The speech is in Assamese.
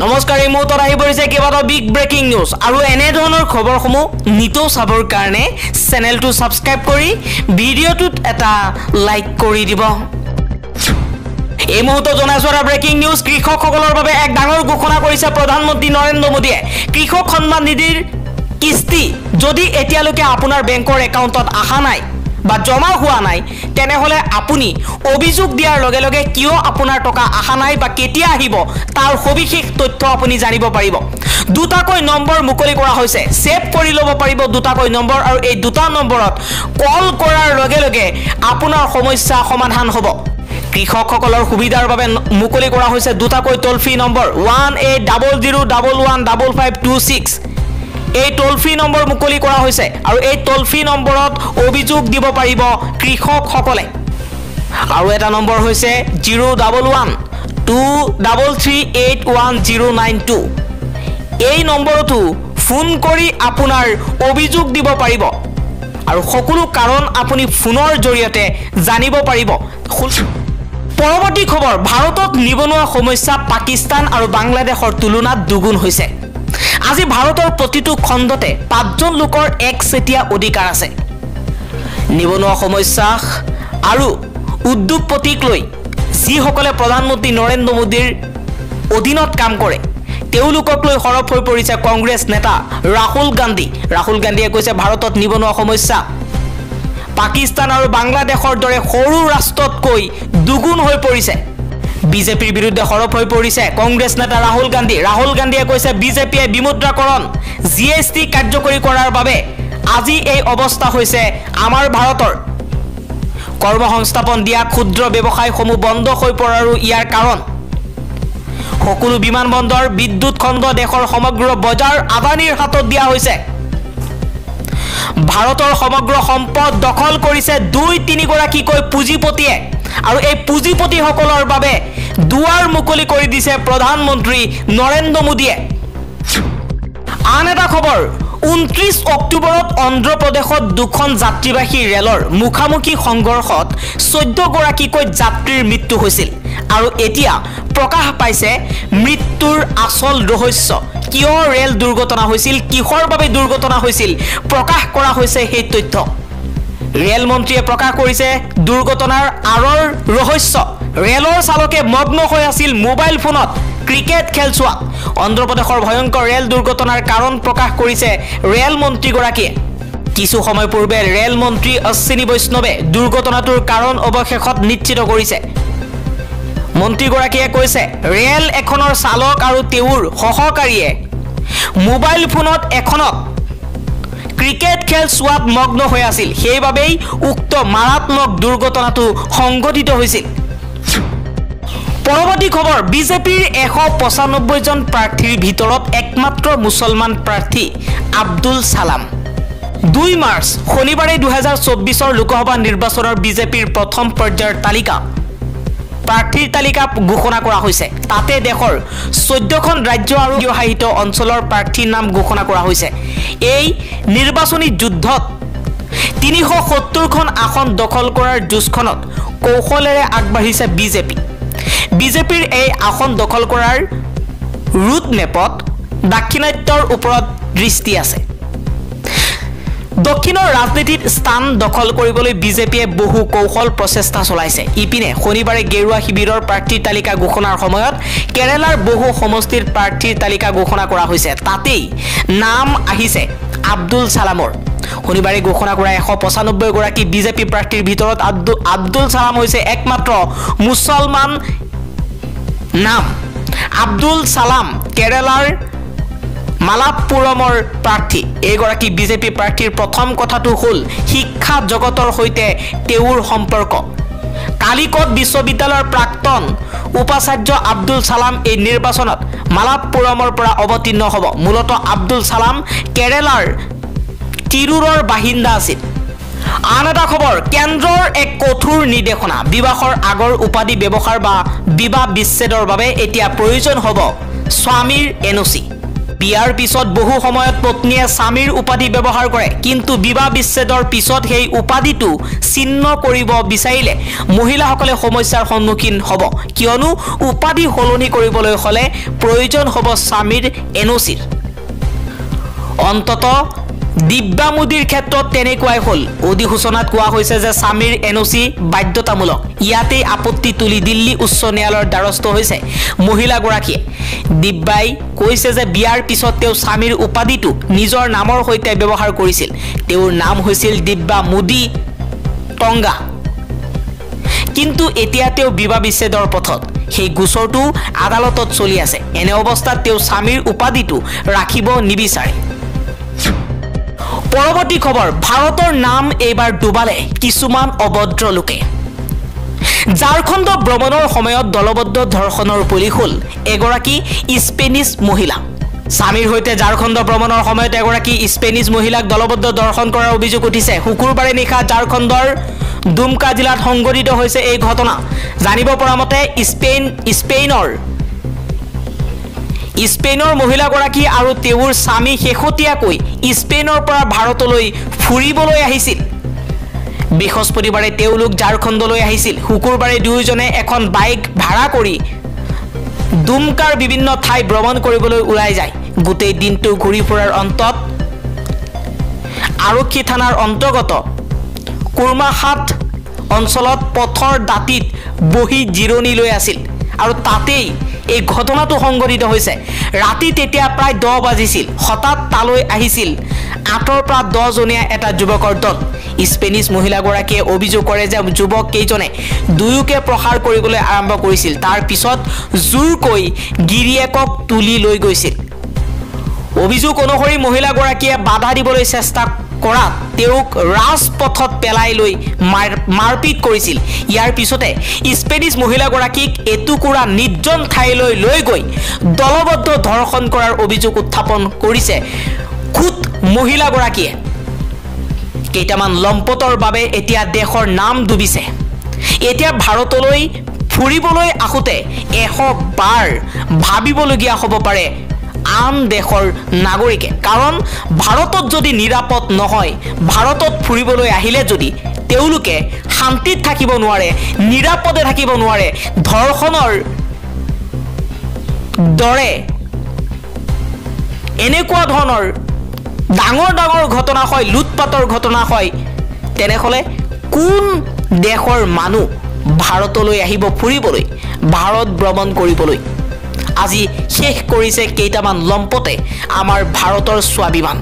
নমস্কাৰ, এই মুহূৰ্তত আহি পৰিছে কেইবাটাও বিগ ব্ৰেকিং নিউজ আৰু এনেধৰণৰ খবৰসমূহ নিতৌ চাবৰ কাৰণে চেনেলটো ছাবস্ক্ৰাইব কৰি ভিডিঅ'টোত এটা লাইক কৰি দিব। এই মুহূৰ্তত জনাইছো এটা ব্ৰেকিং নিউজ। কৃষকসকলৰ বাবে এক ডাঙৰ ঘোষণা কৰিছে প্ৰধানমন্ত্ৰী নৰেন্দ্ৰ মোদীয়ে। কৃষক সন্মান নিধিৰ কিস্তি যদি এতিয়ালৈকে আপোনাৰ বেংকৰ একাউণ্টত অহা নাই বা জমা হোৱা নাই, তেনেহ'লে আপুনি অভিযোগ দিয়াৰ লগে লগে কিয় আপোনাৰ টকা অহা নাই বা কেতিয়া আহিব তাৰ সবিশেষ তথ্য আপুনি জানিব পাৰিব। দুটাকৈ নম্বৰ মুকলি কৰা হৈছে, ছেভ কৰি ল'ব পাৰিব দুটাকৈ নম্বৰ আৰু এই দুটা নম্বৰত কল কৰাৰ লগে লগে আপোনাৰ সমস্যা সমাধান হ'ব। কৃষকসকলৰ সুবিধাৰ বাবে মুকলি কৰা হৈছে দুটাকৈ toll free number 1800115526। এই টোল ফ্ৰী নম্বৰ মুকলি কৰা হৈছে আৰু এই টোল ফ্ৰী নম্বৰত অভিযোগ দিব পাৰিব কৃষকসকলে। আৰু এটা নম্বৰ হৈছে 01123381092। এই নম্বৰতো ফোন কৰি আপোনাৰ অভিযোগ দিব পাৰিব আৰু সকলো কাৰণ আপুনি ফোনৰ জৰিয়তে জানিব পাৰিব। পৰৱৰ্তী খবৰ, ভাৰতত নিবনুৱা সমস্যা পাকিস্তান আৰু বাংলাদেশৰ তুলনাত দুগুণ হৈছে। আজি ভাৰতৰ প্ৰতিটো খণ্ডতে 5জন লোকৰ একচেটীয়া অধিকাৰ আছে। নিবনুৱা সমস্যা আৰু উদ্যোগপতিক লৈ যিসকলে প্ৰধানমন্ত্ৰী নৰেন্দ্ৰ মোদীৰ অধীনত কাম কৰে তেওঁলোকক লৈ সৰব হৈ পৰিছে কংগ্ৰেছ নেতা ৰাহুল গান্ধী। ৰাহুল গান্ধীয়ে কৈছে ভাৰতত নিবনুৱা সমস্যা পাকিস্তান আৰু বাংলাদেশৰ দৰে সৰু ৰাষ্ট্ৰতকৈ দুগুণ হৈ পৰিছে। বিজেপিৰ বিৰুদ্ধে সৰব হৈ পৰিছে কংগ্ৰেছ নেতা ৰাহুল গান্ধী। ৰাহুল গান্ধীয়ে কৈছে বিজেপিয়ে বিমুদ্ৰাকৰণ, GST কাৰ্যকৰী কৰাৰ বাবে আজি এই অৱস্থা হৈছে আমাৰ ভাৰতৰ। কৰ্মসংস্থাপন দিয়া ক্ষুদ্ৰ ব্যৱসায়সমূহ বন্ধ হৈ পৰাৰো ইয়াৰ কাৰণ। সকলো বিমানবন্দৰ, বিদ্যুৎ খণ্ড, দেশৰ সমগ্ৰ বজাৰ আদানীৰ হাতত দিয়া হৈছে। ভাৰতৰ সমগ্ৰ সম্পদ দখল কৰিছে 2-3গৰাকীকৈ পুঁজিপতিয়ে আৰু এই পুঁজিপতিসকলৰ বাবে দুৱাৰ মুকলি কৰি দিছে প্ৰধানমন্ত্ৰী নৰেন্দ্ৰ মোদীয়ে। আন এটা খবৰ, 29 অক্টোবৰত অন্ধ্ৰপ্ৰদেশত দুখন যাত্ৰীবাহী ৰেলৰ মুখামুখি সংঘৰ্ষত 14গৰাকীকৈ যাত্ৰীৰ মৃত্যু হৈছিল আৰু এতিয়া প্ৰকাশ পাইছে মৃত্যুৰ আচল ৰহস্য। কিয় ৰেল দুৰ্ঘটনা হৈছিল, কিহৰ বাবে দুৰ্ঘটনা হৈছিল প্ৰকাশ কৰা হৈছে সেই তথ্য। ৰেল মন্ত্ৰীয়ে প্ৰকাশ কৰিছে দুৰ্ঘটনাৰ আঁৰৰ ৰহস্য। ৰেলৰ চালকে মগ্ন হৈ আছিল মোবাইল ফোনত ক্ৰিকেট খেল চোৱা। অন্ধ্ৰপ্ৰদেশৰ ভয়ংকৰ ৰেল দুৰ্ঘটনাৰ কাৰণ প্ৰকাশ কৰিছে ৰেল মন্ত্ৰীগৰাকীয়ে। কিছু সময় পূৰ্বে ৰেল মন্ত্ৰী অশ্বিনী বৈষ্ণৱে দুৰ্ঘটনাটোৰ কাৰণ অৱশেষত নিশ্চিত কৰিছে। মন্ত্ৰীগৰাকীয়ে কৈছে ৰেল এখনৰ চালক আৰু তেওঁৰ সহকাৰীয়ে মোবাইল ফোনত এখনত ক্ৰিকেট খেল চোৱাত মগ্ন হৈ আছিল, সেইবাবেই উক্ত মাৰাত্মক দুৰ্ঘটনাটো সংঘটিত হৈছিল। পৰৱৰ্তী খবৰ, বিজেপিৰ 195জন প্ৰাৰ্থীৰ ভিতৰত একমাত্ৰ মুছলমান প্ৰাৰ্থী আব্দুল ছালাম। 2 মাৰ্চ শনিবাৰে 2024 লোকসভা নিৰ্বাচনৰ বিজেপিৰ প্ৰথম পৰ্যায়ৰ তালিকা প্ৰাৰ্থীৰ তালিকা ঘোষণা কৰা হৈছে। তাতে দেশৰ 14খন ৰাজ্য আৰু শাসিত অঞ্চলৰ প্ৰাৰ্থীৰ নাম ঘোষণা কৰা হৈছে। এই নিৰ্বাচনী যুদ্ধত 370খন আসন দখল কৰাৰ যুঁজখনত কৌশলেৰে আগবাঢ়িছে বিজেপি। বিজেপিৰ এই আসন দখল কৰাৰ ৰুট মেপত দাক্ষিণাত্যৰ ওপৰত দৃষ্টি আছে। দক্ষিণৰ ৰাজনীতিত স্থান দখল কৰিবলৈ বিজেপিয়ে বহু কৌশল প্ৰচেষ্টা চলাইছে। ইপিনে শনিবাৰে গেৰুৱা শিবিৰৰ প্ৰাৰ্থীৰ তালিকা ঘোষণাৰ সময়ত কেৰালাৰ বহু সমষ্টিৰ প্ৰাৰ্থীৰ তালিকা ঘোষণা কৰা হৈছে। তাতেই নাম আহিছে আব্দুল ছালামৰ। শনিবাৰে ঘোষণা কৰা 195গৰাকী বিজেপি প্ৰাৰ্থীৰ ভিতৰত আব্দুল ছালাম হৈছে একমাত্ৰ মুছলমান নাম। আব্দুল ছালাম কেৰালাৰ মালাপ্পুৰমৰ প্ৰাৰ্থী। এইগৰাকী বিজেপি প্ৰাৰ্থীৰ প্ৰথম কথাটো হ'ল শিক্ষা জগতৰ সৈতে তেওঁৰ সম্পৰ্ক। কালিকট বিশ্ববিদ্যালয়ৰ প্ৰাক্তন উপাচাৰ্য আব্দুল ছালাম এই নিৰ্বাচনত মালাপ্পুৰমৰ পৰা অৱতীৰ্ণ হ'ব। মূলতঃ আব্দুল ছালাম কেৰালাৰ তিৰুৰৰ বাসিন্দা আছিল। আন এটা খবৰ, কেন্দ্ৰৰ এক কঠোৰ নিৰ্দেশনা। বিবাহৰ আগৰ উপাধি ব্যৱহাৰ বা বিবাহ বিচ্ছেদৰ বাবে এতিয়া প্ৰয়োজন হ'ব স্বামীৰ NOC। বিয়াৰ পিছত বহু সময়ত পত্নীয়ে স্বামীৰ উপাধি ব্যৱহাৰ কৰে, কিন্তু বিবাহ বিচ্ছেদৰ পিছত সেই উপাধিটো ছিন্ন কৰিব বিচাৰিলে মহিলাসকলে সমস্যাৰ সন্মুখীন হ'ব, কিয়নো উপাধি সলনি কৰিবলৈ হ'লে প্ৰয়োজন হ'ব স্বামীৰ এনঅ'চিৰ। অন্ততঃ দিব্যা মোদীৰ ক্ষেত্ৰত তেনেকুৱাই হ'ল। অধিসূচনাত কোৱা হৈছে যে স্বামীৰ এনঅ'চি বাধ্যতামূলক। ইয়াতেই আপত্তি তুলি দিল্লী উচ্চ ন্যায়ালয়ৰ দ্বাৰস্থ হৈছে মহিলাগৰাকীয়ে। দিব্যাই কৈছে যে বিয়াৰ পিছত তেওঁ স্বামীৰ উপাধিটো নিজৰ নামৰ সৈতে ব্যৱহাৰ কৰিছিল। তেওঁৰ নাম হৈছিল দিব্যা মোদী টংগা, কিন্তু এতিয়া তেওঁ বিবাহ বিচ্ছেদৰ পথত। সেই গোচৰটো আদালতত চলি আছে। এনে অৱস্থাত তেওঁ স্বামীৰ উপাধিটো ৰাখিব নিবিচাৰে। পৰৱৰ্তী খবৰ, ভাৰতৰ নাম এইবাৰ ডুবালে কিছুমান অভদ্ৰ লোকে। ঝাৰখণ্ড ভ্ৰমণৰ সময়ত দলবদ্ধ ধৰ্ষণৰ বলি হ'ল এগৰাকী স্পেনিছ মহিলা। স্বামীৰ সৈতে ঝাৰখণ্ড ভ্ৰমণৰ সময়ত এগৰাকী স্পেনিছ মহিলাক দলবদ্ধ ধৰ্ষণ কৰাৰ অভিযোগ উঠিছে। শুকুৰবাৰে নিশা ঝাৰখণ্ডৰ দুমকা জিলাত সংঘটিত হৈছে এই ঘটনা। জানিব পৰা মতে স্পেইনৰ মহিলাগৰাকী আৰু তেওঁৰ স্বামী শেহতীয়াকৈ স্পেইনৰ পৰা ভাৰতলৈ ফুৰিবলৈ আহিছিল। বৃহস্পতিবাৰে তেওঁলোক ঝাৰখণ্ডলৈ আহিছিল। শুকুৰবাৰে দুয়োজনে এখন বাইক ভাড়া কৰি দুমকাৰ বিভিন্ন ঠাই ভ্ৰমণ কৰিবলৈ ওলাই যায়। গোটেই দিনটো ঘূৰি ফুৰাৰ অন্তত আৰক্ষী থানাৰ অন্তৰ্গত কুৰ্মাহাট অঞ্চলত পথৰ দাঁতিত বহি জিৰণি লৈ আছিল আৰু তাতেই এই ঘটনাটো সংঘটিত হৈছে। ৰাতি তেতিয়া প্ৰায় 10 বাজিছিল। হঠাৎ তালৈ আহিছিল 8ৰ পৰা 10 জনীয়া এটা যুৱকৰ দল। স্পেনিছ মহিলাগৰাকীয়ে অভিযোগ কৰে যে যুৱক কেইজনে দুয়োকে প্ৰহাৰ কৰিবলৈ আৰম্ভ কৰিছিল, তাৰ পিছত জোৰকৈ গিৰিয়েকক তুলি লৈ গৈছিল। অভিযোগ অনুসৰি মহিলাগৰাকীয়ে বাধা দিবলৈ চেষ্টা কৰাত তেওঁক ৰাজপথত পেলাই লৈ মাৰপিট কৰিছিল। ইয়াৰ পিছতে স্পেনিছ মহিলাগৰাকীক এটুকুৰা নিৰ্জন ঠাইলৈ লৈ গৈ দলবদ্ধ ধৰ্ষণ কৰাৰ অভিযোগ উত্থাপন কৰিছে খুদ মহিলাগৰাকীয়ে। কেইটামান লম্পটৰ বাবে এতিয়া দেশৰ নাম ডুবিছে। এতিয়া ভাৰতলৈ ফুৰিবলৈ আহোঁতে 100 বাৰ ভাবিবলগীয়া হ'ব পাৰে আন দেশৰ নাগৰিকে। কাৰণ ভাৰতত যদি নিৰাপদ নহয়, ভাৰতত ফুৰিবলৈ আহিলে যদি তেওঁলোকে শান্তিত থাকিব নোৱাৰে, নিৰাপদে থাকিব নোৱাৰে, ধৰ্ষণৰ দৰে এনেকুৱা ধৰণৰ ডাঙৰ ডাঙৰ ঘটনা হয়, লুটপাটৰ ঘটনা হয়, তেনেহ'লে কোন দেশৰ মানুহ ভাৰতলৈ আহিব ফুৰিবলৈ, ভাৰত ভ্ৰমণ কৰিবলৈ? আজি শেষ কৰিছে কেইটামান লম্পটে আমাৰ ভাৰতৰ স্বাভিমান।